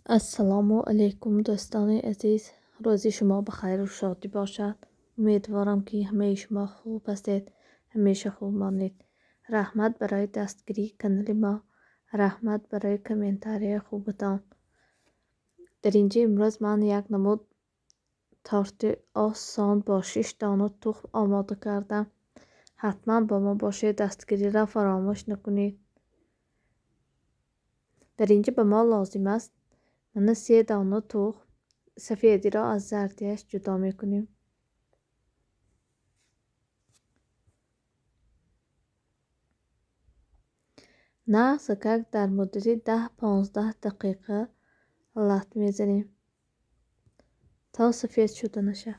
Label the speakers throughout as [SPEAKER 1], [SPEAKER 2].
[SPEAKER 1] Ассалому алайкум, дӯстони азиз. Рӯзи шумо ба хайру шодӣ бошад. Умедворам, ки ҳамаи шумо хуб ҳастед, ҳамеша хуб монед. Раҳмат барои дастгирии канали мо, раҳмат барои комментарияи хубатон. Дар инҷа имрӯз ман як намуд торти осон бо 6 дона тухм омода кардам. Ҳатман бо мо бошед, дастгириро фаромӯш накунед. Дар инҷа ба мо лозим аст мана 3 дона тухм, сафедиро аз зардиаш ҷудо мекунем. Нағзакак дар муддати 10-15 дақиқа лат мезанем то сафед шуданаша.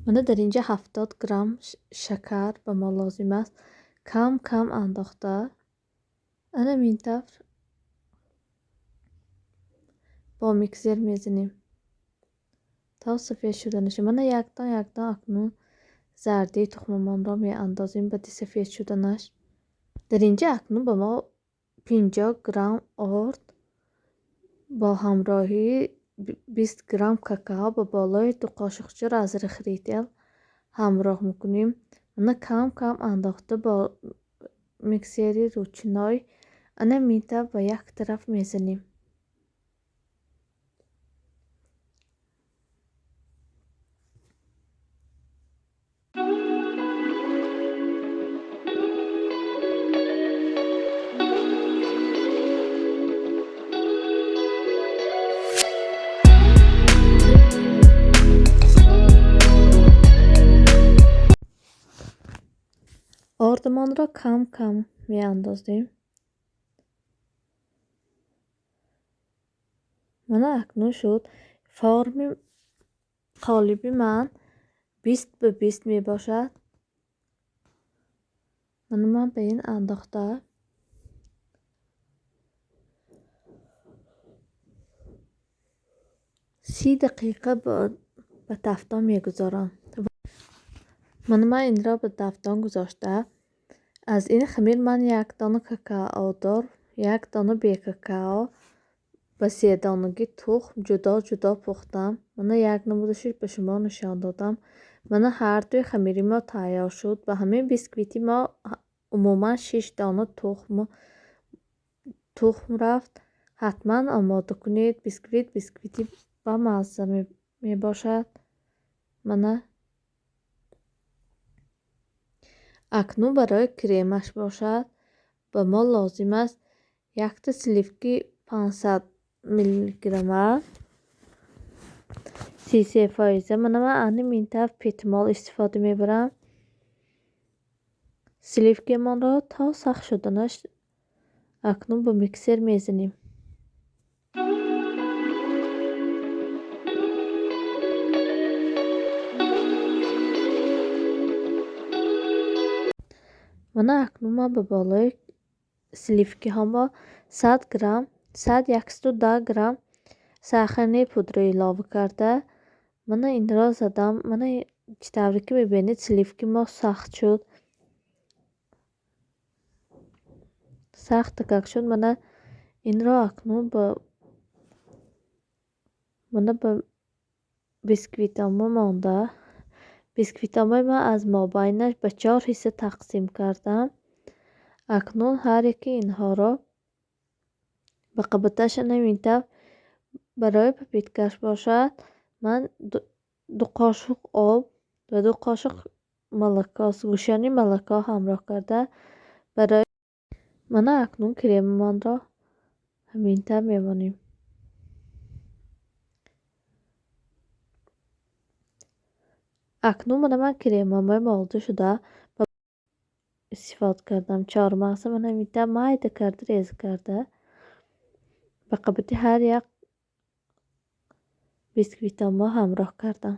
[SPEAKER 1] Мана дар инҷа 70 грамм шакар ба мо лозим аст. Кам кам андохта ана ин тавр бо миксер мезанем то сафед шуданаша. Мана яктон яктон акнун зардии тухмамонро меандозем баъди сафед шуданаш. Дар инҷа акнун ба мо 50 грамм орд бо ҳамроҳии 20 грамм какао ба болои 2 қошуқча разрыхлитель ҳамроҳ мекунем. Мана кам кам андохта бо миксери ручной ана ин тавр ба як тараф мезанем. Ордамонро кам кам меандозем. Мана акнун шуд. Форми қолиби ман 20 ба 20 мебошад. Мана ман ба ин андохта 30 дақиқа ба тафтон мегузорам. Мана ман инро ба тафтон гузошта. Аз ин хамир ман як дона какаодор, як дона бекакао ба 3 донаги тухм ҷудо ҷудо пухтам. Мана як намудашро ба шумо нишон додам. Мана ҳардуи хамири мо тайёр шуд. Ба ҳамин бисквити мо умуман 6 дона тухм рафт. Ҳатман омода кунед. Бисквит бисквити бамазза мебошад. Мана акнун барои кремаш бошад ба мо лозим аст якта сливки 500 миллиграмма 33 фоиза. Мана ман ани ин тавр петмол истифода мебарам. Сливкиамонро то сахт шуданаш акнун ба миксер мезанем. Мана акнун ман ба болои сливкиҳомо 100 грамм, 110 грамм сахарный пудра илова карда мана инро задам. Мана чӣ тавре ки мебинед, сливки мо сахт шуд. Сахтакак шуд. Мана инро акнун мана ба бисквитомо монда. Бисквитомои ман аз мобайнаш ба 4 ҳисса тақсим кардам. Акнун ҳар яки инҳоро ба қабаташ ана ин тавр барои пипеткаш бошад ман 2 қошуқ об ва 2 қошуқ молоко, сгущённый молоко ҳамроҳ карда барои мана акнун кремамонро ҳамин тавр мемонем. Акнун мана ман кремамои молда шуда истифода кардам. Чормағза мана ин тавр майда карда реза карда ба қабати ҳар як бисквитомо ҳамроҳ кардам.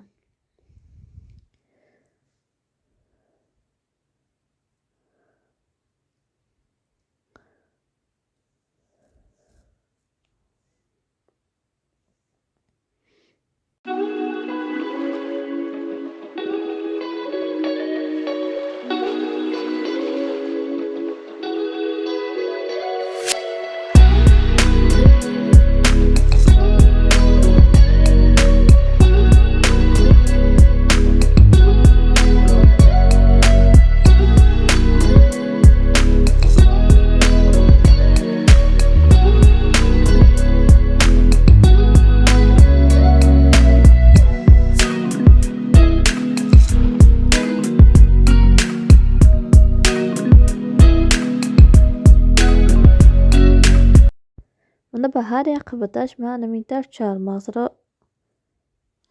[SPEAKER 1] Мана ба ҳар як қабаташ ман ҳамин тавр чормағзро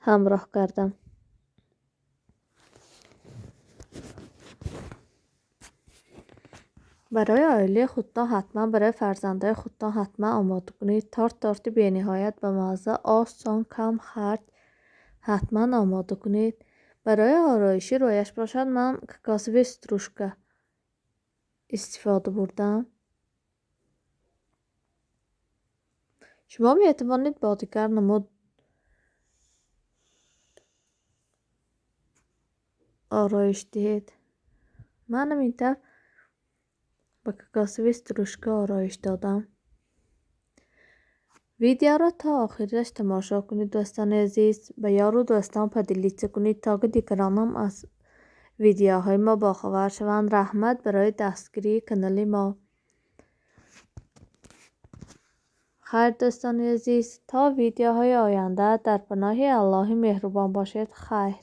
[SPEAKER 1] ҳамроҳ кардам. Барои оилаи худтон ҳатман, барои фарзандои худтон ҳатман омода кунед. Торт торти бениҳоят бамазза, осон, кам харҷ ҳатман омода кунед. Барои ороиши рӯяш бошад ман кокосовый стружка истифода бурдам. Шумо метавонед бо дигар намуд ороиш диҳед. Ман ҳамин тавр ба кокосовый стружка ороиш додам. Видеоро то охираш тамошо кунед, дӯстони азиз. Ба ёру дӯстон поделиться кунед, то ки дигаронам аз видеоҳои мо бохабар шаванд. Раҳмат барои дастгирии канали мо. Хайр, дӯстони азиз, то видеоҳои оянда дар паноҳи Аллоҳи меҳрубон бошед. Хайр.